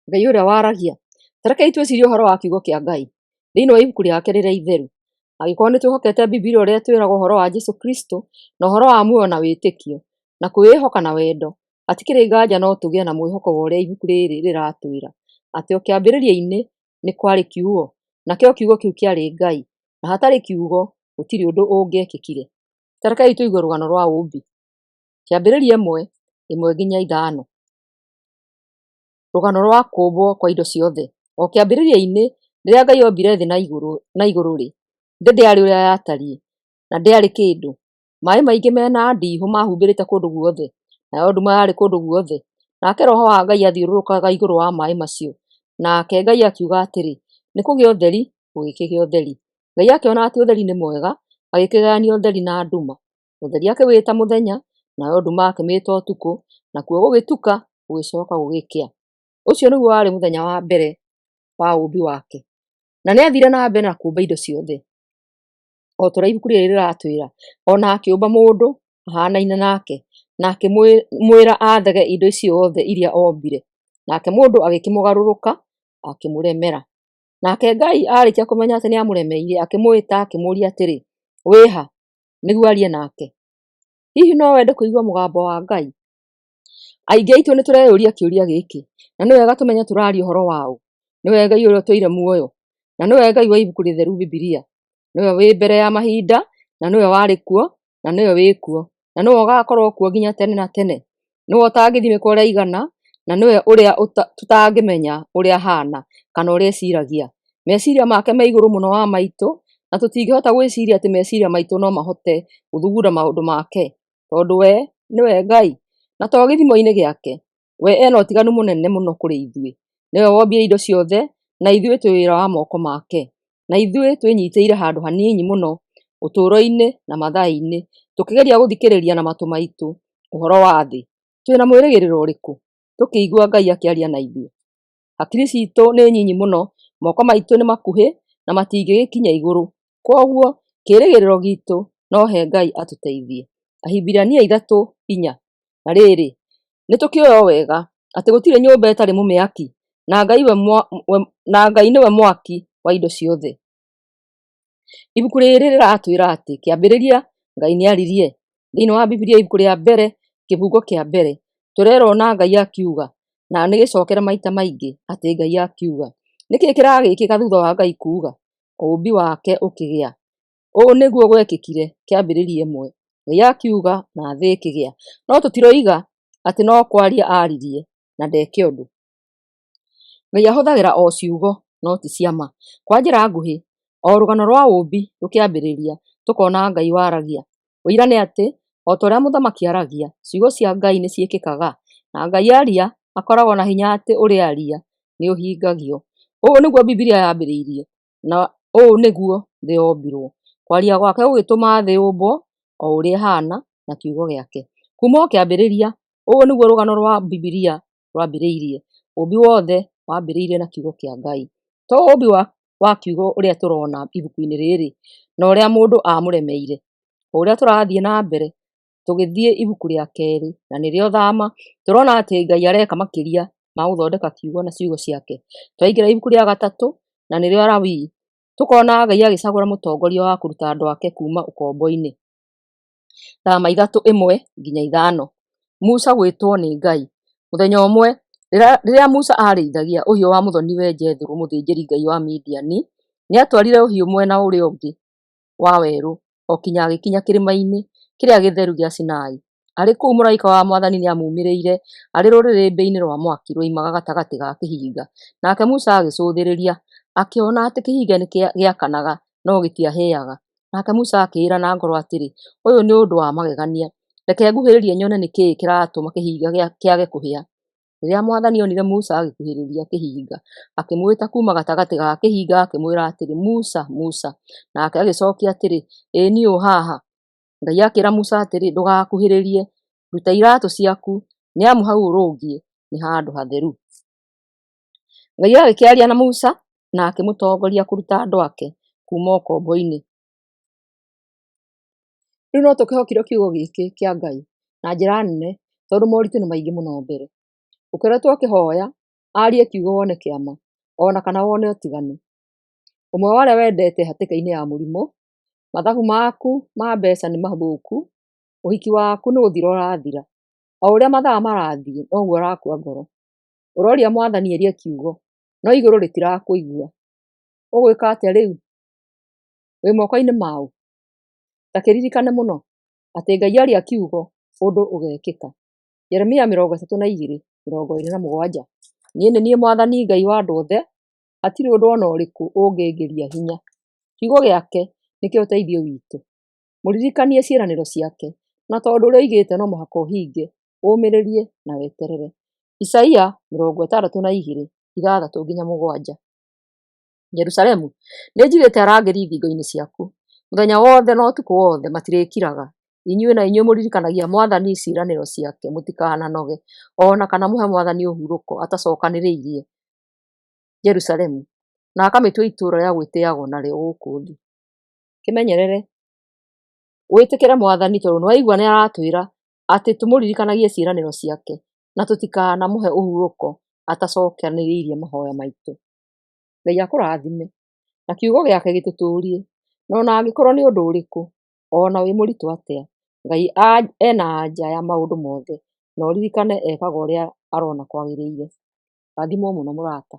Ngai ũrĩa waragia. Ta rekei twĩcirie ũhoro wa kiugo kĩa Ngai thĩinĩ wa ibuku rĩake rĩrĩa itheru. Angĩkorwo nĩ twĩhokete Bibilia ũrĩa ĩtwĩraga ũhoro wa Jesu Kristo na ũhoro wa muoyo na wĩtĩkio, na kwĩĩhoka na wendo, hatikĩrĩ nganja no tũgĩe na mwĩhoko wa ũrĩa ibuku rĩrĩ rĩratwĩra, atĩ o kĩambĩrĩria-inĩ nĩ kwarĩ kiugo, nakĩo kiugo kĩu kĩarĩ Ngai, na hatarĩ kiugo gũtirĩ ũndũ ũngĩekĩkire. Ta rekei tũigue rũgano rwa ũũmbi. Kĩambĩrĩria 1:1-5. Rũgano rwa kũũmbwo kwa indo ciothe. O kĩambĩrĩria-inĩ rĩrĩa Ngai ombire thĩ na igũrũ-rĩ, thĩ ndĩarĩ ũrĩa yatariĩ, na ndĩarĩ kĩndũ. Maĩ maingĩ mena ndihũ mahumbĩrĩte kũndũ guothe, nayo nduma yarĩ kũndũ guothe. Nake Roho wa Ngai athiũrũrũkaga igũrũ wa maĩ macio. Nake Ngai akiuga atĩrĩ, nĩ kũgĩe ũtheri, gũgĩkĩgĩa ũtheri. Ngai akĩona atĩ ũtheri nĩ mwega, agĩkĩgayania ũtheri na nduma. Ũtheri akĩwĩta mũthenya, nayo nduma akĩmĩĩta ũtukũ, nakuo gũgĩtuka, gũgĩcoka gũgĩkĩa. Ũcio nĩguo warĩ mũthenya wa mbere wa ũũmbi wake. Na nĩ aathire na mbere na kũũmba indo ciothe, o ta ũrĩa ibuku rĩrĩ rĩratwĩra. Ona akĩũmba mũndũ ahanaine nake, na akĩmwĩra aathage indo ciothe iria ombire. Nake mũndũ agĩkĩmũgarũrũka, akĩmũremera. Nake Ngai arĩkia kũmenya atĩ nĩamũremeire, akĩmwĩta akĩmũũria atĩrĩ, wĩ ha? Nĩguo arie nake. Hihi no wende kũigua mũgambo wa Ngai? Aingĩ aitũ nĩ tũreyũria kĩũria gĩkĩ, na nĩ wega tũmenye tũraria ũhoro waũ. Nĩwe Ngai ũrĩa ũtũire muoyo, na nĩwe Ngai wa ibuku rĩtheru Bibilia. Nĩwe wĩ mbere ya mahinda, na nĩwe warĩ kuo, na nĩwe wĩ kuo, na nĩwe ũgakorwo kuo nginya tene na tene. Nĩwe ũtangĩthimĩka ũrĩa aigana, na nĩwe ũrĩa tũtangĩmenya ũrĩa ahana kana ũrĩa eciragia. Meciria make me igũrũ mũno wa maitũ, na tũtingĩhota gwĩciria atĩ meciria maitũ no mahote gũthugunda maũndũ make, tondũ we nĩwe Ngai. Na to gĩthimo-inĩ gĩake, we ena ũtiganu mũnene mũno kũrĩ ithuĩ. Nĩwe wombire indo ciothe, na ithuĩ twĩ wĩra wa moko make. Na ithuĩ twĩnyitĩire handũ hanini mũno ũtũũro-inĩ na mathaa-inĩ, tũkĩgeria gũthikĩrĩria na matũ maitũ ũhoro wa thĩ. Twĩna mwĩrĩgĩrĩro ũrĩkũ tũkĩigua Ngai akĩaria na ithuĩ? Hakiri citũ nĩ nyinyi mũno, moko maitũ nĩ makuhĩ na matingĩgĩkinya igũrũ. Kwoguo kĩĩrĩgĩrĩro gitũ no he Ngai atũteithie. Ahibirania 3:4. Na rĩrĩ, nĩ tũkĩũĩ o wega atĩ gũtirĩ nyũmba ĩtarĩ mũmĩaki, na Ngai nĩwe mwaki wa indo ciothe. Ibuku rĩrĩ rĩratwĩra atĩ kĩambĩrĩria Ngai nĩaririe. Thĩinĩ wa Bibilia ibuku rĩa mbere kĩbungo kĩa mbere tũrerwo na Ngai akiuga, na nĩ gĩcokere maita maingĩ atĩ Ngai akiuga. Nĩkĩ kĩragĩkĩka thutha wa Ngai kuuga? Ũũmbi wake ũkĩgĩa. Ũũ nĩguo gwekĩkire kĩambĩrĩria 1. Ngai akiuga na thĩ ĩkĩgĩa. No tũtiroiga atĩ no kwaria aririe na ndeke ũndũ. Ngai ahũthagĩra o ciugo no ti ciama. Kwa njĩra nguhĩ, o rũgano rwa ũũmbi rũkĩambĩrĩria tũkona Ngai waragia. Ũira nĩ atĩ o ta ũrĩa mũthamaki aragia, ciugo cia Ngai nĩ ciĩkĩkaga, na Ngai aria akoragwo na hinya atĩ ũrĩa aria nĩ ũhingagio. Ũũ nĩguo Bibilia yambĩrĩirie, na ũũ nĩguo thĩ yombirwo. Kwaria gwake gũgĩtũma thĩ yũmbwo o ũrĩa ĩhaana na kiugo gĩake. Kuuma o kĩambĩrĩria, ũũ nĩguo rũgano rwa Bibilia rwambĩrĩirie. Ũũmbi wothe wambĩrĩirie na kiugo kĩa Ngai. To ũũmbi wa kiugo ũrĩa tũrona ibuku-inĩ rĩrĩ, na ũrĩa mũndũ amũremeire. O ũrĩa tũrathiĩ na mbere tũgĩthiĩ ibuku rĩa kerĩ, na nĩrĩo Thama, tũrona atĩ Ngai areka makĩria ma gũthondeka kiugo na ciugo ciake. Twaingĩra ibuku rĩa gatatũ, na nĩrĩo Alawii, tũkona Ngai agĩcagũra mũtongoria wa kũruta andũ ake kuma ũkombo-inĩ. Thama 3:1-5. Musa gwĩtwo nĩ Ngai. Mũthenya ũmwe rĩrĩa Musa aarĩithagia ũhiũ wa mũthoni-we Jethero mũthĩnjĩri-Ngai wa Midiani, nĩatwarire ũhiũ mwena ũrĩa ũngĩ wa werũ o kinya agĩkinya kĩrĩma-inĩ kĩrĩa gĩtheru gĩa Sinai. Arĩ kũu mũraika wa Mwathani nĩamumĩrĩire arĩ rũrĩrĩmbĩ-inĩ rwa mwaki rwoimaga gatagatĩ ga kĩhinga. Nake Musa agĩcũthĩrĩria, akĩona atĩ kĩhinga nĩgĩakanaga no gĩtiahĩaga. Nake Musa akĩĩra na ngoro atĩrĩ, ũyũ nĩ ũndũ wa magegania, reke nguhĩrĩrie nyone nĩ kĩĩ kĩratũma kĩhinga kĩage kũhĩa. Rĩrĩa Mwathani onire Musa agĩkuhĩrĩria kĩhinga, akĩmwĩta kuuma gatagatĩ ga kĩhinga akĩmwĩra atĩrĩ, Musa, Musa. Nake agĩcokia atĩrĩ, ĩĩ niĩ ũ haha. Ngai akĩĩra Musa atĩrĩ, ndũgakuhĩrĩrie, ruta iraatũ ciaku, nĩ amu hau ũrũngiĩ nĩ handũ hatheru. Ngai agĩkĩaria na Musa na akĩmũtongoria kũruta andũ ake kuma ũkombo-inĩ. Rĩu no tũkĩhokire kiugo gĩkĩ kĩa Ngai na njĩra nene, tondũ moritũ nĩ maingĩ mũno mbere. Ũkoretwo ũkĩhoya Arie kiugo wone kĩama, ona kana wone ũtiganu. Ũmwe wa arĩa wendete hatĩka-inĩ ya mũrimũ, mathabu maku ma mbeca nĩ mathũku, ũhiki waku nĩ gũthira ũrathira. O ũrĩa mathaa marathiĩ noguo ũrakua ngoro. Ũroria Mwathani arie kiugo, no igũrũ rĩtirakũigua. Ũgwĩka atĩa rĩu? Wĩ moko-inĩ maũ? Ta kĩririkane mũno atĩ Ngai aria kiugo ũndũ ũgekĩka. Jeremia 32:27. Niĩ nĩ niĩ Mwathani Ngai wa andũ othe, hatirĩ ũndũ o na ũrĩkũ ũngĩngĩria hinya. Kiugo gĩake nĩkĩo ũteithio witũ. Mũririkanie ciĩranĩro ciake, na tondũ ũrĩa oigĩte no mũhaka ũhinge, ũmĩrĩrie na weterere. Isaia 62:6-7. Jerusalemu, nĩnjigĩte arangĩri thingo-inĩ ciaku, mũthenya wothe na ũtukũ wothe matirĩkiraga. Inyuĩ na inyuĩ mũririkanagia Mwathani ciĩranĩro ciake, mũtikananoge, o na kana mũhe Mwathani ũhurũko atacokanĩrĩirie Jerusalemu na akamĩtua itũũra rĩa gwĩtĩagwo narĩo gũkũ thĩ. Kĩmenyerere wĩtĩkĩre Mwathani tondũ nĩwaigua nĩaratwĩra atĩ tũmũririkanagie ciĩranĩro ciake na tũtikanamũhe ũhurũko atacokanĩrĩirie mahoya maitũ. Ngai akũrathime na kiugo gĩake gĩtũtũrie, na ona angĩkorwo nĩ ũndũ ũrĩkũ, ona wĩ mũritũ atĩa, Ngai ena anja ya maũndũ mothe, na ũririkane ekaga ũrĩa arona kwagĩrĩire. Rathimwo mũno mũrata.